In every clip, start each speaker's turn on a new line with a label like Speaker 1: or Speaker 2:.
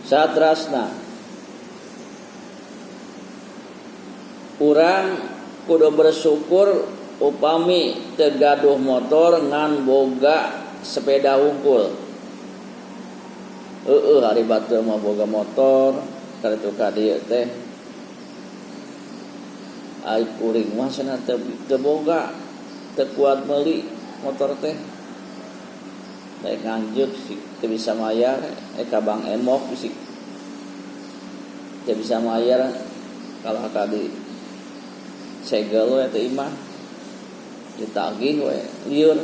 Speaker 1: Satrasna urang kudu bersyukur upami teu gaduh motor ngan boga sepeda hungkul. Heueuh ari batur mah boga motor kaditu ka dieu teh. Ai kuring mah cenah teu boga, teu kuat meuli motor teh. Daek nganjuk teu bisa mayar, ka Bank Emok bisi teu bisa mayar kalah ka di segel we teh imah ditagih we lieur.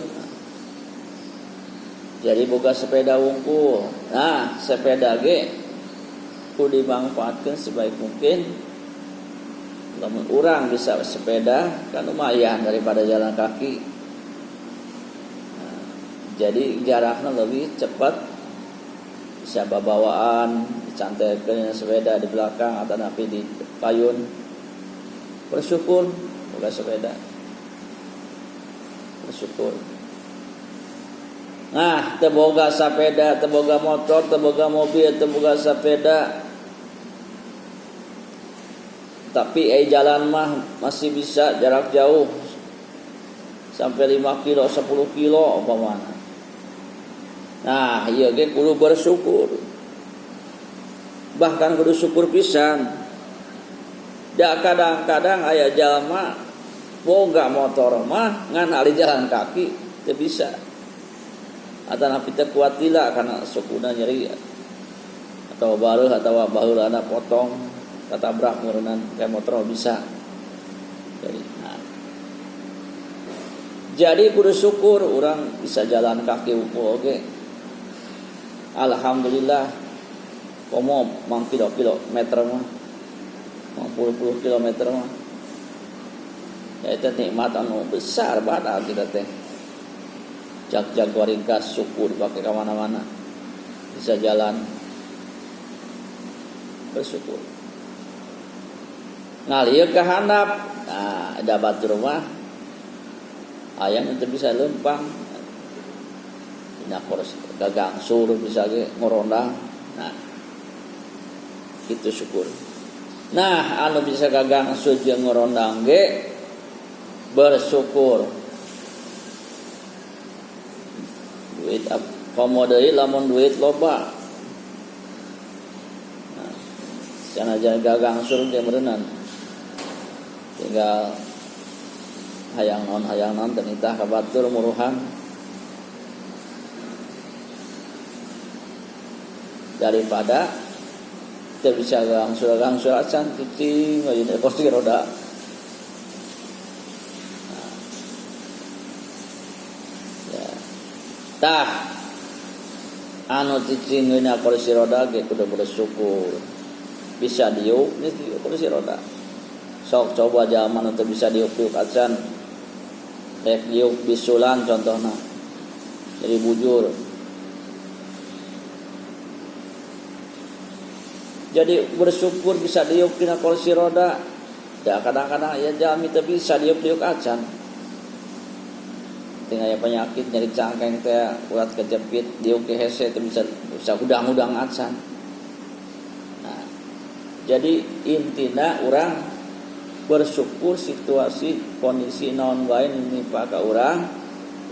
Speaker 1: Jadi boga sepeda wungkul. Nah, sepeda ge kudu dimangfaatkeun sebaik mungkin. Lamun urang bisa sepeda kan lumayan daripada jalan kaki. Jadi jaraknya lebih cepat, bisa babawaan, dicantelkeun sepeda di belakang atau napi di payun. Bersyukur boga sepeda. Bersyukur. Nah, teu boga sepeda, teu boga motor, teu boga mobil, teu boga sepeda. Tapi jalan mah masih bisa jarak jauh sampai 5 kilo, 10 kilo umpamana. Nah, ieu ge kudu bersyukur. Bahkan kudu syukur pisan. Da kadang-kadang aya jalma boga motor mah ngan ari jalan kaki teu bisa. Atanapi teu kuat lila karena sukuna nyeri atau bareuh atawa baheulana potong katabrak meureunnan kayak motor bisa. Jadi, nah. Jadi kudu syukur urang bisa jalan kaki ukur oge. Alhamdulillah komo mang kilo-kilo meter mah, mang puluh-puluh kilometer mah. Ya itu nikmat anu besar banget kita teh. Jag-jag waringkas syukur dipakai ke mana-mana. Bisa jalan bersyukur. Ngalir ke handap. Nah, ada batur mah ayam itu bisa lempang. Dina kursi gagangsur bisa ge ngorondang. Nah, itu syukur. Nah, anu bisa gagangsur jeung ngorondang ge bersyukur. Duit komo deui lamun duit loba. Nah, sanajan gagangsur ge meureunnan. Tinggal hayang naon teu nitah ka batur muruhan. Daripada teu bisa gangsur-gangsur acan cicing we dina kursi roda. Nah. Ya. Tah anu cicing dina kursi roda ge kudu bersyukur. Bisa diuk geus diuk kursi roda. Sok coba jalma nu teu bisa diuk-diuk acan. Rek diuk bisulan contohna. Jadi bujur. Jadi bersyukur bisa diuk dina kursi roda. Ya kadang-kadang ya jalmi teu bisa diuk-diuk acan. Tinggal aya penyakit nyeri cangkeng teh urat kejepit diuk ge hese teu bisa, bisa hudang-hudang acan. Nah, jadi intina urang bersyukur situasi kondisi naon wae nimpa ka urang,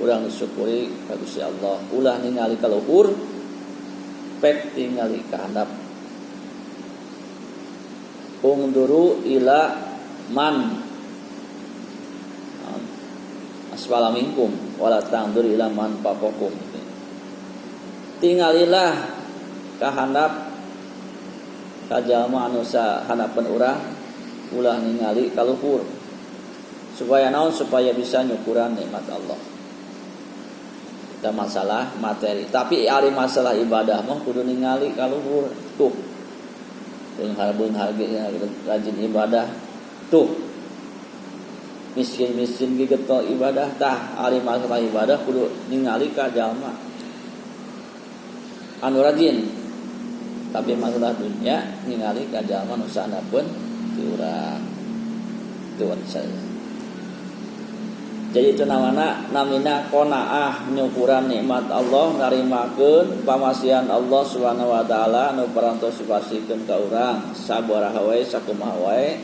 Speaker 1: urang disyukuri ka Gusti Allah. Ulah ningali ka luhur, pek tingali ka handap. Ungduru ila man asfala minkum wala tangdur ila man faqakum. Tingalilah ka handap ka jalma anu sahanapeun urang, ulah ningali ka luhur. Supaya naon? Supaya bisa nyukuran nikmat Allah. Kita masalah materi, tapi ari masalah ibadah mah kudu ningali ka luhur. Tuh. Beunghar-beunghar ge rajin ibadah. Tuh. Miskin-miskin ge getol ibadah. Tah ari masalah ibadah kudu ningali ka jalma anu rajin. Tapi masalah dunia ningali ka jalma nu sahandapeun ti urang. Itu saya. Jadi itu namana namina qanaah, nyukuran nikmat Allah, narimakeun pamasihan Allah Subhanahu wa taala anu parantos dipasihkeun ka urang sabaraha wae, sakumaha wae,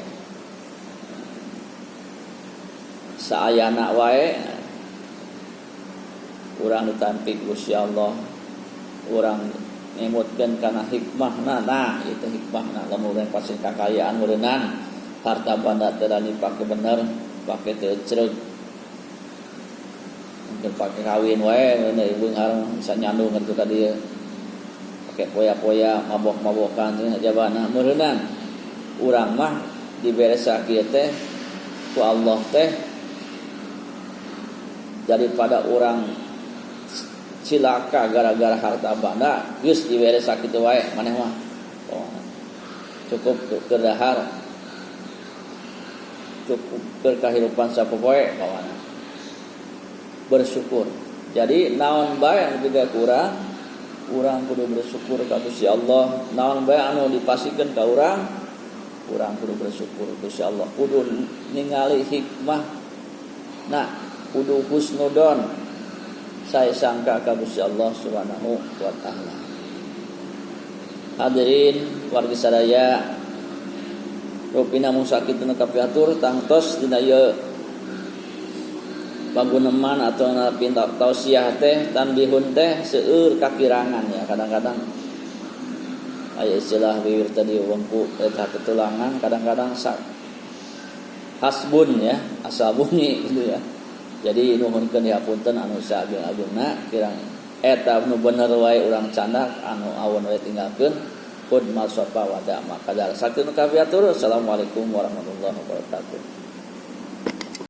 Speaker 1: saayana wae urang ditampik Gusti Allah, urang ngemutkeun kana hikmahna. Nah, itu hikmahna lamun urang pasih kakayaan meureunnan harta banda teh dipake bener, pake teu cereg, mungkin pake kawin wae beunghar bisa nyandung kitu ka dieu, pake poya-poya mabok-mabokan teh jabana meureunnan urang mah dibere sakieu teh ku Allah teh daripada urang cilaka gara-gara harta banda, geus dibere sakitu wae maneh mah. Oh, cukup keur dahar, cukup keur kahirupan sapopoe bawana. Bersyukur. Jadi naon bae anu digawe ku urang, urang kudu bersyukur ka Gusti Allah. Naon bae anu dipasikeun ka urang, urang kudu bersyukur Gusti Allah. Kudu ningali hikmah. Nah, kudu husnudon saya sangka ka Gusti Allah Subhanahu wa taala. Hadirin wargi sadaya, rupina mung sakitu nu kapihatur tangtos dina ieu paguneman atau pinta tausiah teh, tanbihun teh seueur kakirangan ya. Kadang-kadang aya istilah bibir tadi wengku eta ketulangan, kadang-kadang sak hasbun ya, asal bunyi gitu ya. Jadi nuhunkeun dihapunten anu saageng-agengna, kirang eta nu bener wae urang candak, anu awon wae tinggalkeun. Khud ma sofa wa da ma kadar. Sakitu nu kapihatur. Assalamualaikum warahmatullahi wabarakatuh.